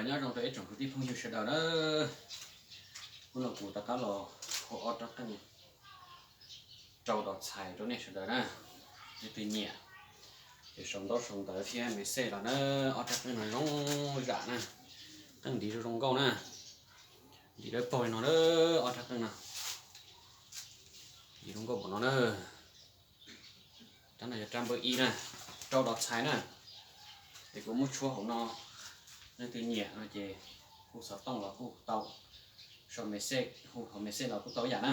Nyob zoo rau ib tsoom kwv tij phooj ywg sawv daws na. Hnub no kuv rov qab los hu ob rab qeej rau tos txhais rau nej sawv daws na. Leej twg nyiam ces sau ntaub sau ntawv thiab me xej los na. Ob rab qeej no zoo zam na, qeej ntiv zoo zoo nkauj na. Ntiv dawb paug li no na, ob rab qeej no ntiv zoo nkauj npaum no na. Rab no yog rab npawb ib na, rau tos txhais na. Ces kuv muab tshuab hauv no, leej twg nyiam no ces hu xov tooj los kuj tau, sau me xej, hu hauv me xej los kuj tau ib yam na.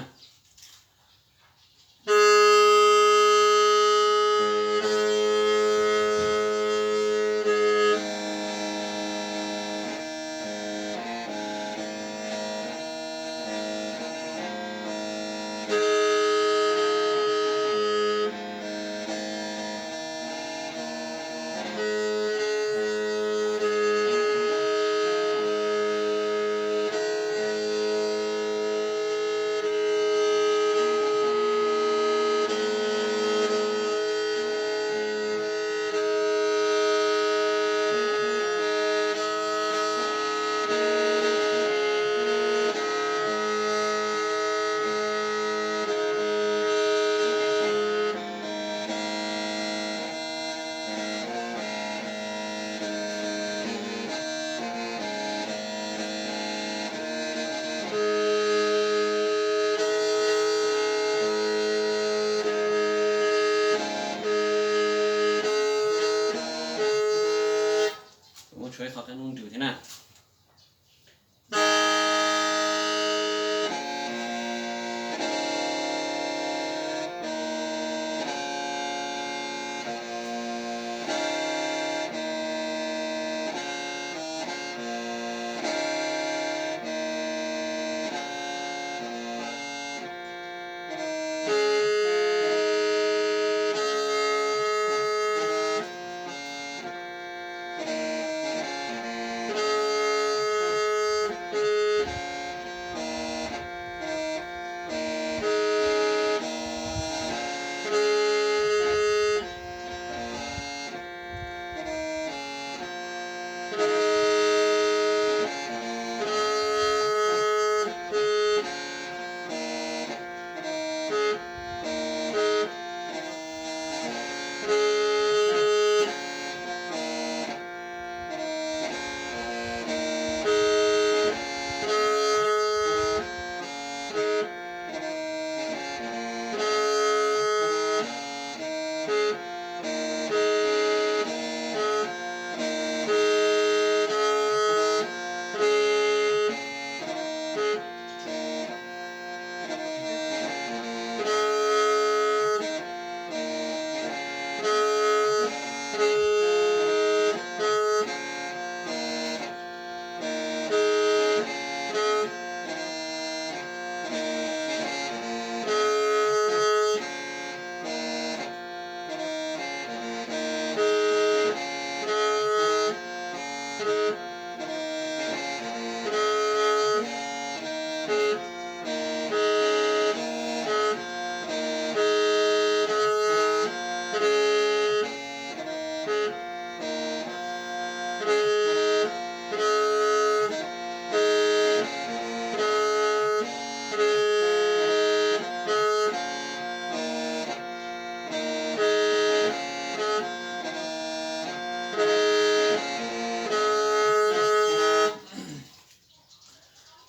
Muab tshuab ib qho qeej nub nrws thiab na.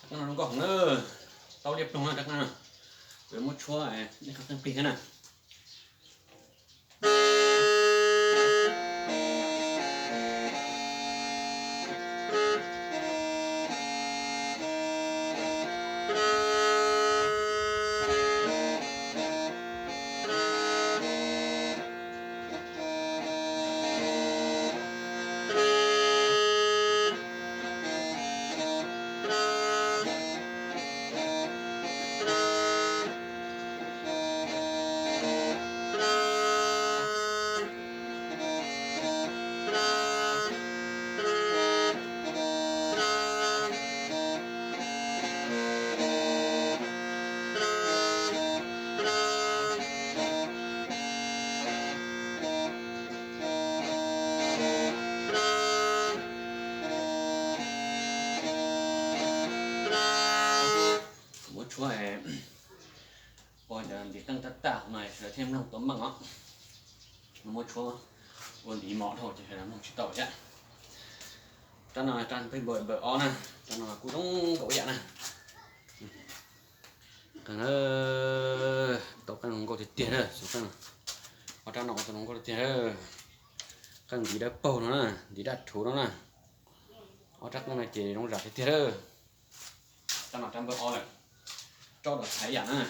Rab qeej no zoo nkauj heev na, tau liab ploog na rab qeej no. Kuv yuav muab tshuab ib qho qeej plig thiab na. Ntiv qeej tag tag no sawv daws thiaj mloog tau meej os. Muab tshuab ua ntiv mos dhau ces sawv daws mloog tsis tau thiab. Rab no rab peb npawm npawm ob na, rab no kuj zoo nkaus ib yam na. Qeej na, tau qeej zoo nkauj tiag tiag na, xov qeej. Ob rab no ua tau zoo nkauj tiag tiag na. Qeej ntiv dawb paug no na, ntiv daj rhuv no na. Ob rab qeej no ces zoo zam tiag tiag na. Rab no rab npawb ob lawm, rab dam thaiv yam na.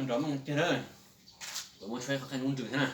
Nrov meej tiag lawm, kuv muab tshuab qhov qeej lub ntsws thiab na.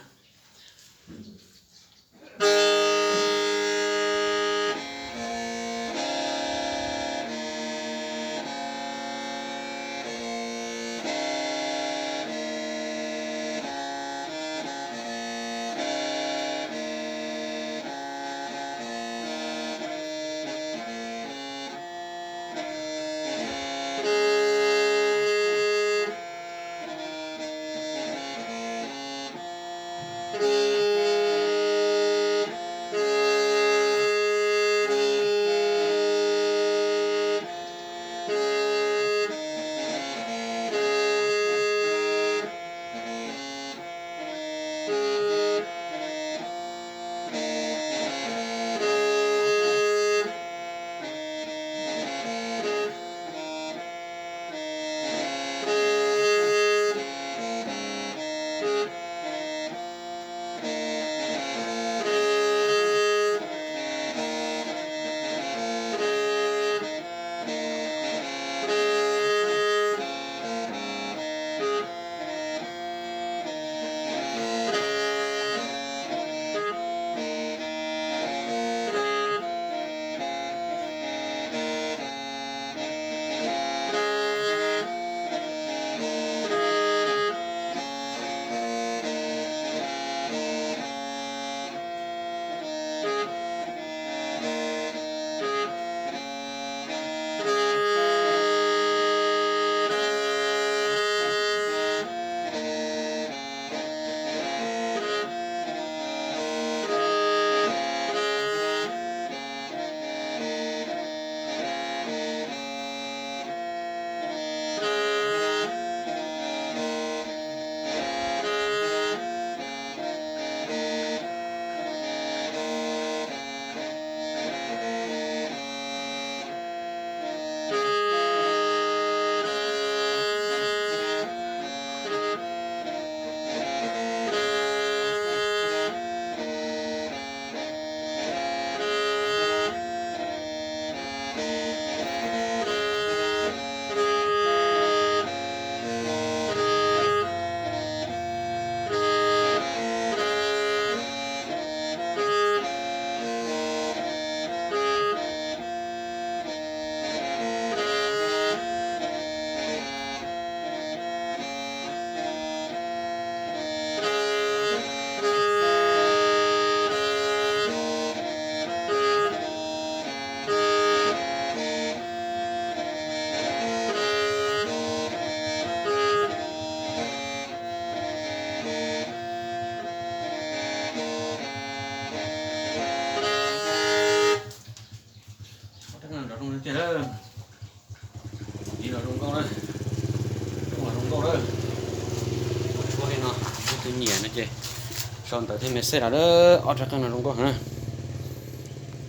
Sau ntawv thiab message los, ob rab qeej no zoo nkauj heev.